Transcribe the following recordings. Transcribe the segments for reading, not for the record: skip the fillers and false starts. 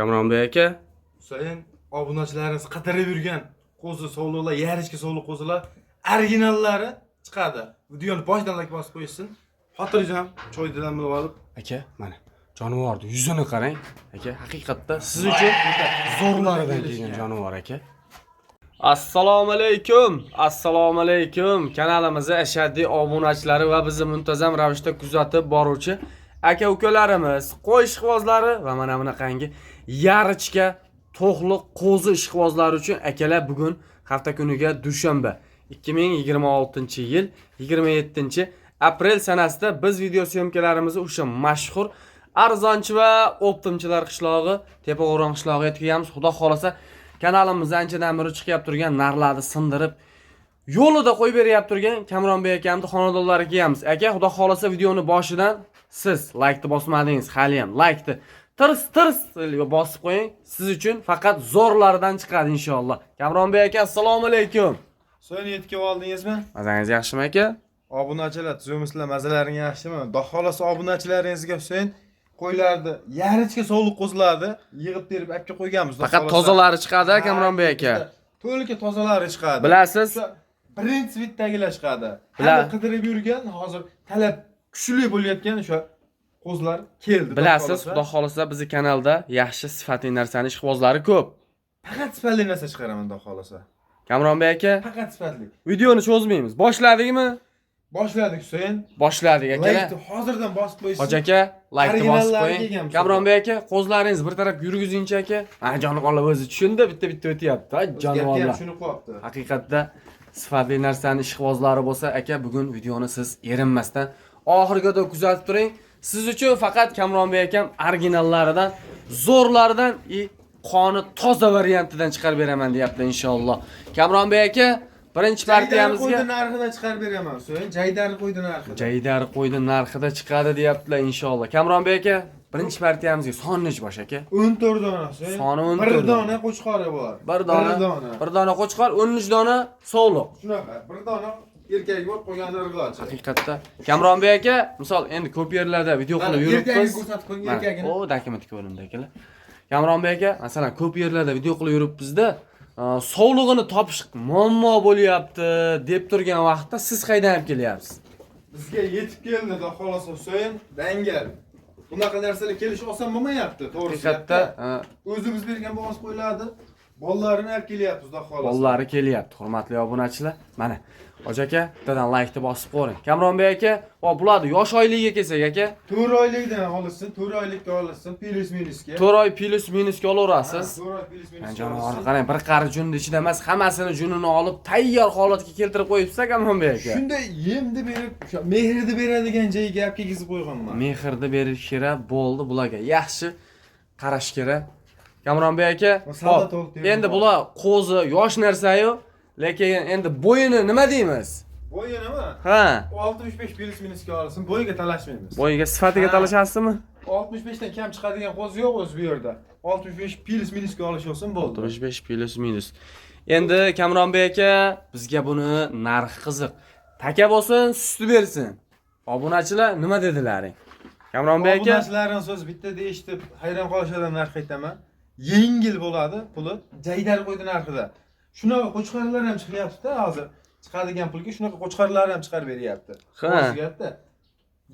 Kamronbek aka, Husayn, obunachilarimiz qatarib yurgan qo'zi sovliqlar, yarishka sovliq qo'zilar originallari chiqadi. Videoni boshidan like bosib qo'yishsin. Xotirjam choydan bilib olib, aka, mana jonivorni yuzini qarang. Aka, haqiqatda siz uchun zo'rlaridan kelgan jonivor aka. Assalomu alaykum. Assalomu alaykum. Kanalimizni ashaddiy obunachilari va bizni muntazam ravishda kuzatib boruvchi aka ukalarimiz, qo'y ishqibozlari va mana bunaqangi yarichka to'qliq qo'zi ishqibozlari uchun akalar bugun hafta kuniga dushanba 2026-yil 27 aprel sanasida biz video syomkalarimizni o'sha mashhur arzonchi va optimchilar qishlog'i Tepaqo'rg'on qishlog'iga yetkazamiz. Xudo xolasa kanalimizda anchadan beri chiqyap turgan narxlarni sindirib yo'lida qo'yib beryap turgan Kamronbek akamni xonadonlariga kelamiz. Aka, xudo xolasa videoni boshidan siz laykni bosmadingiz, hali ham laykni tirs tirs bosib qo'ying. Siz uchun faqat zo'rlaridan chiqadi inshaalloh. Kamronbek aka, assalomu alaykum. Husayn, yetib oldingizmi? Mazangiz yaxshimi aka? Obunachilar, tuzukmisizlar, mazalaring yaxshimi? Xudo xolasa obunachilaringizga Husayn qo'ylarni, yarichka sovliq qo'zilarni yig'ib terib olib kelib qo'yganmiz. Xudo Faqat xolasa. tozalari chiqadi, Kamronbek aka. To'lika tozalari chiqadi. Bilasiz, O'sha birinchi vitdagilar chiqadi. Hali qidirib yurgan, hozir talab kuchli bo'layotgan o'sha qo'zilar keldi. Bilasiz, Xudo xudo xolasa bizni kanalda yaxshi sifatli narsani ishqibozlari ko'p. Faqat sifatli narsa chiqaraman, xudo xolasa. Kamronbek aka, Faqat sifatli. videoni cho'zmaymiz. Boshladikmi? Boshladik, Husayn. Boshladik akalar. Laykni hozirdan bosib qo'yishsin. Hoji aka, laykni bosib Originallari qo'ying. kelgan. Kamronbek aka, qo'zlaringiz bir tarafga yurgizingchi aka. Ha, jonivorlar o'zi tushundi, bitta-bitta o'tyapti. Ha, Gapga ham jonivorlar. shuni qo'yapti. Haqiqatda sifatli narsani ishqibozlari bo'lsa, aka, bugun videoni siz erinmasdan oxirigacha kuzatib turing. Siz uchun faqat Kamronbek akam originallaridan, zo'rlaridan и qoni toza variantidan chiqarib beraman deyapti inshaalloh. Kamronbek aka, birinchi Jaydari partiyamizga qo'ydi narxida chiqarib beraman, Husayn. Jaydari qo'ydi narxida. Jaydar qo'ydi narxida chiqadi deyaptilar inshaalloh. Kamronbek aka, birinchi partiyamizga son nechi bosh aka? 14 dona, Husayn. Soni 14 Bir dona. dona qo'chqori bor. Bir dona, Bir dona. bir dona qo'chqor, 13 dona sovliq. Shunaqa, bir dona erkak bor, qolgani urg'ochi. Haqiqatda Kamronbek aka, misol endi ko'p yerlarda video Mana, qilib erkagini yuribmiz. ko'rsatib qo'ying, Mana, erkagini. O, dokument ko'rindi akalar. Kamronbek aka, masalan, ko'p yerlarda video qilib yuribmizda, sovlig'ini topish muammo bo'lyapti deb turgan vaqtda siz qaydan olib kelyapsiz? Bizga yetib keldi, xudo xolasa, Husayn, dangal. Bunaqa narsalar kelishi oson bo'lmayapti, to'g'risi. Haqiqatda O'zimiz bergan bo'g'oz qo'ylardi. Bolalarini olib kelyapmiz, xudo xolasa. Bolalari kelyapti, hurmatli obunachilar. Mana, Hoji aka, bittadan laykni bosib qo'ying. Kamronbek aka, va bularni yosh oyligiga kelsak aka, 4 oylikdan olishsin, 4 oylikka olishsin, plyus minusga. 4 oy plyus minusga olaverasiz. 4 oy plyus Mana minusga. jonivorni olishsin. qarang, bir qari junni ichida emas, hammasini junini olib tayyor holatga keltirib qo'yibsiz Kamronbek aka. Shunday yemni berib, o'sha mehrni beradigan joyiga olib kelgizib qo'yganman. Mehrni berish kerak bo'ldi bularga. Yaxshi qarash kerak. Kamronbek aka, Savdo hop, to'liq terib endi bor. bular qo'zi yosh narsa-yu, lekin endi bo'yini nima deymiz? Bo'yi nima? Ha, 65 plyus minusga olsin, bo'yiga talashmaymiz. bo'yiga sifatiga Ha. talashasizmi? 65 dan kam chiqadigan qo'zi yo'q o'zi bu yerda. 65 plyus minusga olish olsin bo'ldi. 65 plyus minus. Endi Kamronbek aka, bizga buni narxi qiziq. Taka bo'lsin, suti bersin. Obunachilar nima dedilaring? Kamronbek aka, Obunachilarning so'zi bittada eshitib hayron qolishadi narx aytaman. Yengil bo'ladi puli, jaydar qo'ydi narxida. Shunaqa qo'chqorlar ham chiqyapti-da hozir. Chiqadigan pulga shunaqa qo'chqorlar ham chiqarib beryapti. Ha. To'g'risi gapda.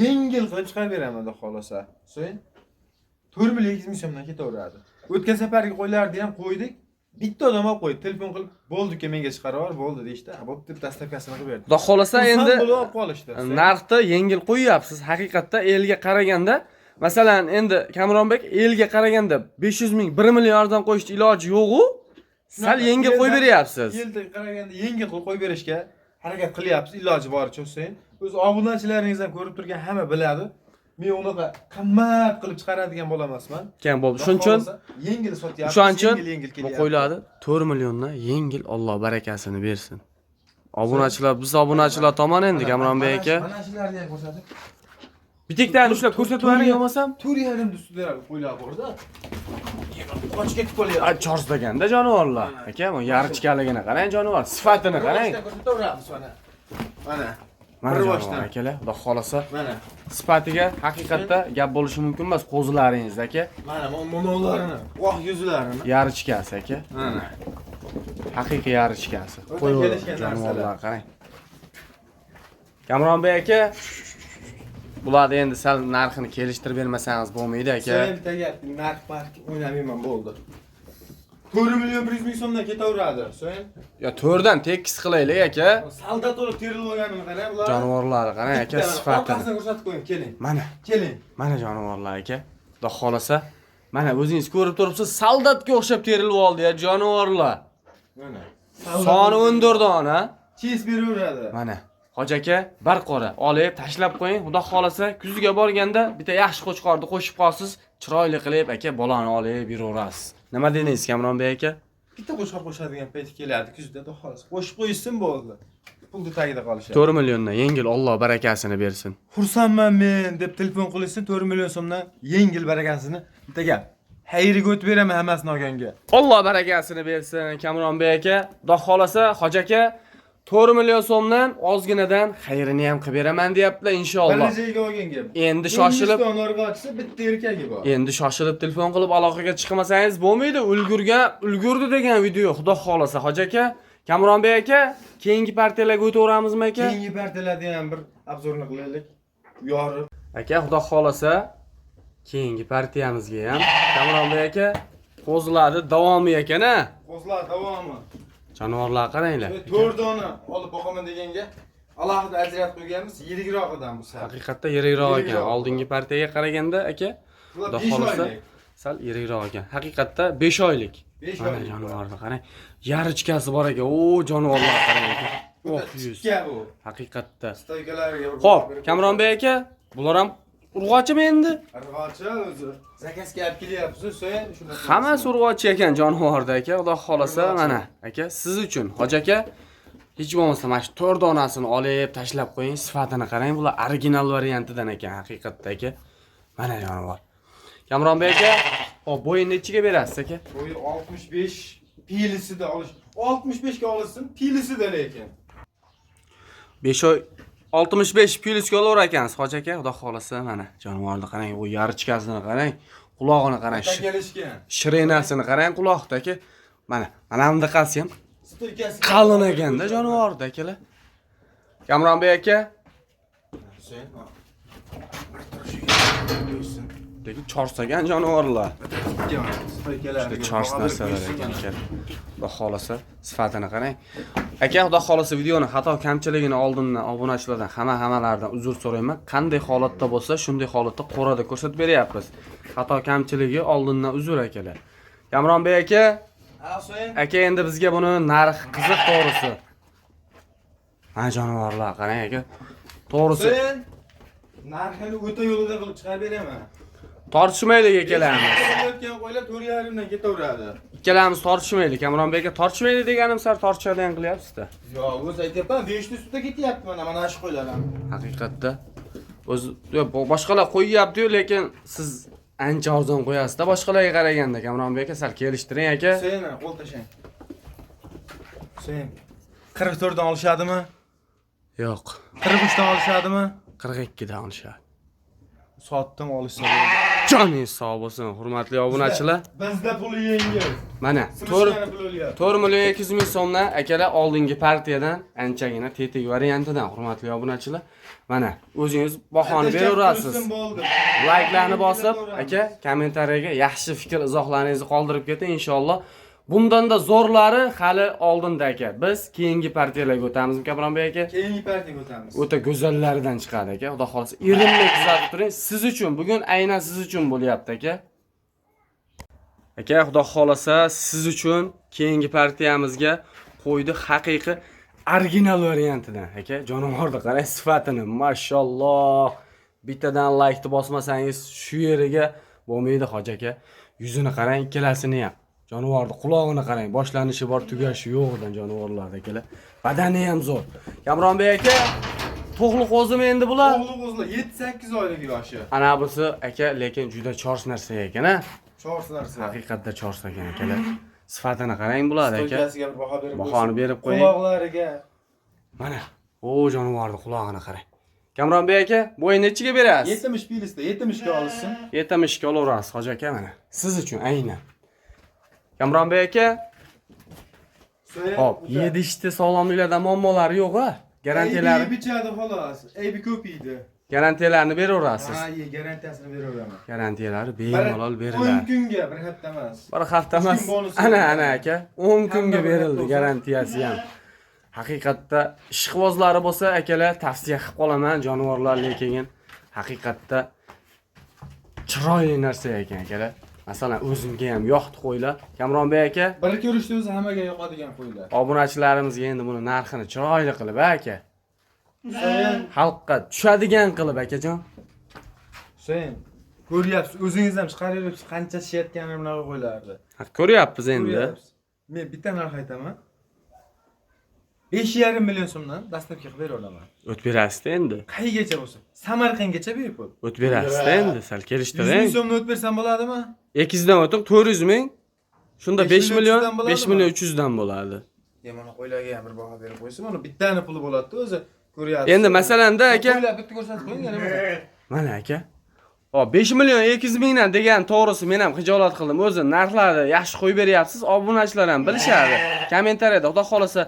Yengil qilib chiqarib beraman xudo xolasa. So'ng 4 million 200 ming so'mdan ketaveradi. O'tgan safargi qo'ylarni ham qo'ydik. Bitta odam olib qo'ydi. Telefon qilib, bo'ldi uka menga chiqarib yubor, bo'ldi deyishdi. Ha, bo'pti deb dastavkasini qilib berdi. Xudo xolasa endi Xursand bo'lib olib qolishdi. narxni yengil qo'yyapsiz. Haqiqatda elga qaraganda, masalan, endi Kamronbek elga qaraganda 500 ming, 1 million arzon qo'yishni iloji yo'q-u. Sal yengil qo'yib beryapsiz. Yilda qaraganda yengil qilib qo'yib berishga harakat qilyapmiz iloji boricha Husayn. O'z obunachilaringiz ham ko'rib turgan hamma biladi. Men unaqa qimmat qilib chiqaradigan bola emasman. Kam bo'ldi. Shuning uchun yengil sotyapmiz, o'shaning uchun yengil yengil bu kelyapti. qo'ylarni 4 milliondan yengil Alloh barakasini bersin. Obunachilar, biz obunachilar tomon endi Kamronbek aka. Mana shularni ham ko'rsatib. Bitikdan ushlab ko'rsatib yuboring bo'lmasam. 4,5 ustida qo'ylar borda. Qochib ketib qolyapti. A, chorslaganda jonivorlar. Aka, bu yarichkaligini qarang jonivor, sifatini qarang. Ko'rsataveramiz mana. Mana. Mana Bir jonivor boshdan. Akalar, xudo xolasa Mana, sifatiga haqiqatda gap bo'lishi mumkin emas qo'zilaringiz aka. Mana mo'novlarini, voh yuzlarini. Yarichkasi aka. Mana. Haqiqiy yarichkasi. O'ta Qo'yaveradi kelishgan jonivorlar narsalar. qarang. Kamronbek aka, bularni endi sal narxini kelishtirib bermasangiz bo'lmaydi aka. Sen bitta gap, narx mark o'ynamayman bo'ldi. 4 million 100 ming so'mdan ketaveradi. Sen Yo 4dan tekis qilaylik aka. soldat bo'lib terilib olganini qarang bular. Jonivorlarni qarang aka sifatini. Orqasini ko'rsatib qo'ying, keling. Mana, Keling. mana jonivorlar aka. Xudo xolasa, mana o'zingiz ko'rib turibsiz, soldatga o'xshab terilib oldi ya jonivorlar. Mana. Soni 14 dona. Chis beraveradi. Mana Hoji aka, bir qora olib tashlab qo'ying. Xudo xolasa kuzga borganda bitta yaxshi qo'chqorni qo'shib qolsiz, chiroyli qilib aka bolani olib yuraverasiz. Nima dedingiz Kamronbek aka? Bitta qo'chqor qo'shadigan payt keladi kuzda, xudo xolasa. Qo'shib qo'yishsin bo'ldi. Pulni tagida qolishadi. 4 milliondan yengil, Alloh barakasini bersin. Xursandman men deb telefon qilishsin, 4 million so'mdan yengil barakasini bitta gap. Xayriga o'tib beraman hammasini olganga. Alloh barakasini bersin Kamronbek aka. Xudo xolasa Hoji aka 4 million so'mdan ozginadan xayrini ham qilib beraman deyaptilar inshaalloh. Bir joyga olganga. Endi shoshilib Hindiston urg'ochisi bitta erkagi bor. Endi shoshilib telefon qilib aloqaga chiqmasangiz bo'lmaydi. Ulgurgan, ulgurdi degan video xudo xolasa Hoji aka. Kamronbek aka, keyingi partiyalarga o'taveramizmi aka? Keyingi partiyalarda ham bir obzorni qilaylik. Yorib. Aka, xudo xolasa keyingi partiyamizga ham Kamronbek aka qo'zilarni davomi ekan-a. Qo'zilar davomi. Jonivorlar qaranglar. 4 dona olib boqaman deganga alohida ajratib qo'yganmiz, yirigroqidan bu safar. Haqiqatda yirikroq ekan. Yirikroq. Oldingi partiyaga qaraganda aka, Bular xudo 5 xolasa oylik. sal yirikroq ekan. Haqiqatda 5 oylik. 5 Mana oylik. jonivorni qarang. Yarichkasi bor ekan. O, jonivorlar qarang aka. Oh, yuz. Tikka bu. Haqiqatda. Stoykalariga bir Xo'p, Kamronbek aka, bular ham urg'ochimi endi? Urg'ochi o'zi. Zakazga olib kelyapsiz, so'ng shuni. Hammasi urg'ochi ekan jonivorda aka, xudo xolasa Urg'ochi. mana aka siz uchun Hoji aka hech bo'lmasa mana shu 4 donasini olib tashlab qo'ying, sifatini qarang, bular original variantidan ekan haqiqatda aka. Mana jonivor. Kamronbek aka, hop, bo'yini nechiga berasiz aka? Bo'yi 65 pilisida olish. 65 ga olishsin, pilisida lekin. 5 oy 65 plyusga olaver ekansiz Hoji aka, xudo xolasa mana jonivorni qarang, u yarichkasini qarang, qulog'ini qarang, Kelishgan. shirinasini qarang quloqda aka. Mana, mana bunda qalsi ham Stoykasi qalin ekanda jonivorda akalar. Kamronbek aka, Husayn, bir turishiga qo'ysin. lekin chorsagan jonivorlar. Stoykalariga Juda chors narsalar ekan aka. Xudo xolasa sifatini qarang. Aka, xudo xolasa videoni xato kamchiligini oldindan obunachilardan hammalardan uzr so'rayman. Qanday holatda bo'lsa, shunday holatda qo'rada ko'rsatib beryapmiz. Xato kamchiligi oldindan uzr akalar. Kamronbek aka, Husayn, aka endi bizga buni narxi qiziq to'g'risi. Mana jonivorlar qarang aka. To'g'risi Husayn, narxini o'ta yo'lida qilib chiqarib beraman. tortishmaylik ikkalamiz. O'tgan qo'ylar 4.5 dan ketaveradi. Ikkalamiz tortishmaylik. Kamronbek aka tortishmaylik deganim sar tortishadigan qilyapsiz-da. Yo, o'zi aytyapman, 5 ta sutda ketyapti mana shu qo'ylar ham. Haqiqatda o'zi yo'q, boshqalar qo'yyapti-yu, lekin siz ancha arzon qo'yasiz-da boshqalarga qaraganda. Kamronbek aka sal kelishtiring aka. Husayn, qo'l tashlang. Husayn, 44 dan olishadimi? Yo'q, 43 dan olishadimi? 42 dan olishadi. Sotdim olishsa bo'ldi. Joningiz sog' bo'lsin, hurmatli obunachilar. Bizda puli yengil. Mana 4 pul o'lyapti. 4 million 200 ming so'mdan akalar oldingi partiyadan anchagina tetik variantidan, hurmatli obunachilar. Mana o'zingiz bahoni beraverasiz. Layklarni bosib, aka, kommentariyaga yaxshi fikr izohlaringizni qoldirib keting inshaalloh. Bundan-da zo'rlari hali oldinda aka. Biz keyingi partiyalarga o'tamiz Kamronbek aka. Keyingi partiyaga o'tamiz. O'ta go'zallaridan chiqadi aka. Xudo xolasa erinmay kuzatib turing. Siz uchun bugun aynan siz uchun bo'lyapti aka. Aka, xudo xolasa siz uchun keyingi partiyamizga qo'ydi haqiqiy original variantidan aka. Jonivorni qarang sifatini, mashalloh. Bittadan laykni bosmasangiz shu yeriga bo'lmaydi hoji aka. Yuzini qarang ikkalasini ham. Jonivorni qulog'ini qarang, boshlanishi bor, tugashi yo'q ekan jonivorlarda akalar. Badani ham zo'r. Kamronbek aka, to'qli qo'zimi endi bular? To'qli qo'zilar 7-8 oylik yoshi. Ana busi aka, lekin juda chors narsa ekan a. Chors narsa. Haqiqatda chors ekan akalar. Sifatini qarang bular aka. Stoykasiga bir baho berib Bahoni berib qo'ying. Quloqlariga. Mana, O, jonivorni qulog'ini qarang. Kamronbek aka, bo'yi nechiga berasiz? 70 plyusda 70 ga olsin. 70 ga olaverasiz, hoji aka mana. Siz uchun aynan. Kamronbek aka, hop, yedishdi sog'lomliklarda muammolari yo'q a? Garantiyalari, Aybi bichadi xolos. Aybi ko'p yeydi. garantiyalarini beraverasiz. Ha, ye, garantiyasini beraveraman. Garantiyalari bemalol 10 beriladi. kunga, bir hafta emas. Bir hafta emas. Kun bonusi. Ana, ana aka, 10 kunga Hamma bir berildi hafta garantiyasi ham. Haqiqatda ishqibozlari bo'lsa, akalar, tavsiya qilib qolaman, jonivorlar lekin haqiqatda chiroyli narsa ekan akalar. Masalan, o'zimga ham yoqdi qo'ylar. Kamronbek aka, Bir ko'rishda o'zi hammaga yoqadigan qo'ylar. Obunachilarimizga endi buni narxini chiroyli qilib, aka. Husayn, Xalqqa tushadigan qilib, akajon. Husayn, ko'ryapsiz, o'zingiz ham chiqaryapsiz qancha tushayotganini bunaqa qo'ylarni. Ha, ko'ryapmiz endi. Ko'ryapsiz. Men bitta narx aytaman. 5,5 million so'mdan dastlabki qilib bera olaman. O't berasiz endi. Qayergacha bo'lsa, Samarqandgacha bepul. O't berasiz endi, sal 100 ming kelishtiring. so'mni o'tib bersam bo'ladimi? 200dan o'ting, 400 ming. Shunda 5 5 million, 300 dan bo'ladimi? 5 million 300 dan bo'ladi. Ya mana qo'ylarga ham bir baho berib qo'ysa, mana bittani puli bo'ladi-da o'zi ko'ryapsiz. Endi masalanda aka, Qo'ylar bitta ko'rsatib qo'ying, yana masalan. mana aka. Hop, 5 million 200 mingdan degan to'g'risi men ham xijolat qildim. O'zi narxlarni yaxshi qo'yib beryapsiz, obunachilar ham bilishadi. Kommentariyada xudo xolasa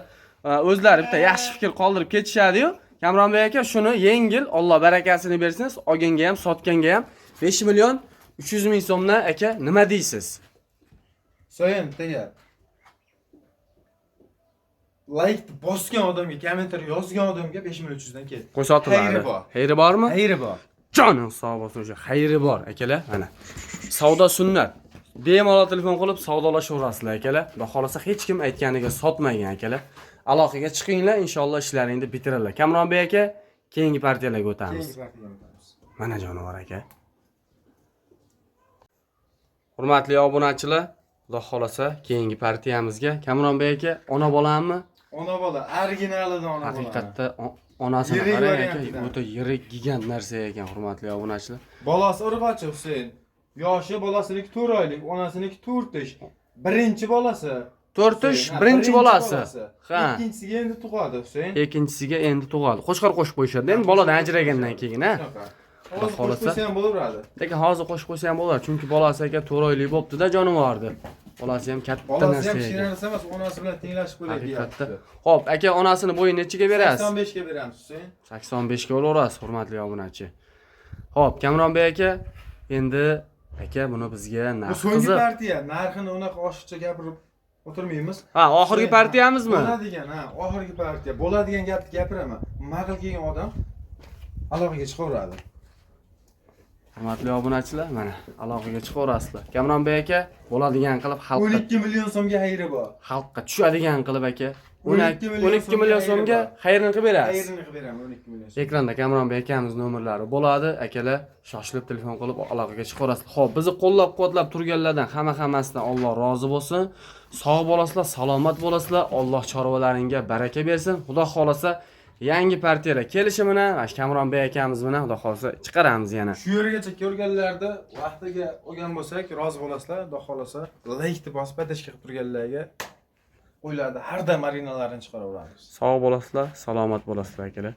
o'zlari bitta yaxshi fikr qoldirib ketishadi-yu. Kamronbek aka shuni yengil, Alloh barakasini bersin, olganga ham, sotganga ham 5 million 300 ming so'mdan aka nima deysiz? Husayn, bitta gap. Like bosgan odamga, kommentariy yozgan odamga 5 million 300 dan ketdi. Qo'y sotiladi. Xayri bor. Xayri bormi? Xayri bor. Joning sog' bo'lsin o'sha xayri bor akalar. Mana. Savdo sunnat. Bemalol telefon qilib savdolashaverasizlar akalar. Xudo xolasa hech kim aytganiga sotmagan akalar. Aloqaga chiqinglar, inshaalloh ishlaringni bitiradilar. Kamronbek aka, keyingi partiyalarga o'tamiz. Keyingi partiyaga o'tamiz. Mana jonivor aka. Hurmatli obunachilar, Xudo xolasa keyingi partiyamizga Kamronbek aka, ona bolami? Ona bola, originalidan ona bola. Haqiqatda onasini Yirik qarang aka, variantidan. o'ta yirik gigant narsa ekan, hurmatli obunachilar. Bolasi urg'ochi Husayn. Yoshi bolasiniki 4 oylik, onasiniki 4 tish. Birinchi bolasi. 4 tish, Husayn, ha, birinchi bolasi. Ha. Ikkinchisiga endi tug'adi Husayn. Ikkinchisiga endi tug'adi. Qo'chqor qo'shib qo'yishadi endi boladan ajragandan keyin, ha. Shunaqa. Xudo Hozir qo'shib xohlasa. qo'ysa ham bo'laveradi. Lekin hozir qo'shib qo'ysa ham bo'ladi, chunki bolasi aka 4 oylik bo'pti-da jonivorni. Bolasi ham katta Bolasi narsa ham ekan. kichkina narsa emas, onasi bilan tenglashib qo'yadi Haqiqatda. deyapti. Xo'p, aka onasini bo'yini nechiga berasiz? 85 ga beramiz Husayn. 85 ga olaverasiz, hurmatli obunachi. Xo'p, Kamronbek aka, endi aka buni bizga Bu narx so'nggi qiziq. partiya, narxini unaqa oshiqcha gapirib o'tirmaymiz. Ha, oxirgi Husayn, partiyamizmi? Bo'ladigan, ha, oxirgi partiya. Bo'ladigan gapni gapiraman. Ma'qul kelgan odam aloqaga chiqaveradi. Hurmatli obunachilar, mana aloqaga chiqaverasizlar. Kamronbek aka, bo'ladigan qilib xalqqa 12 million so'mga xayri bor. xalqqa tushadigan qilib aka 12 million 12 million so'mga so'mga xayri xayrini qilib berasiz. Xayrini qilib beraman 12 million so'm. Ekranda Kamronbek akamiz nomerlari bo'ladi. Akalar, shoshilib telefon qilib aloqaga chiqaverasizlar. Xo'p, bizni qo'llab-quvvatlab turganlardan hammasidan Alloh rozi bo'lsin. Sog' bo'lasizlar, salomat bo'lasizlar. Alloh chorvalaringga baraka bersin. Xudo xolasa yangi partiyalar kelishi bilan, mana shu Kamronbek akamiz bilan Xudo xolasa chiqaramiz yana. Shu yergacha ko'rganlarda vaqtiga olgan bo'lsak, rozi bo'lasizlar, xudo xolasa like bosib поддержка qilib turganlarga qo'ylarda har doim marinalarini chiqaraveramiz. Sog' bo'lasizlar, salomat bo'lasizlar akalar.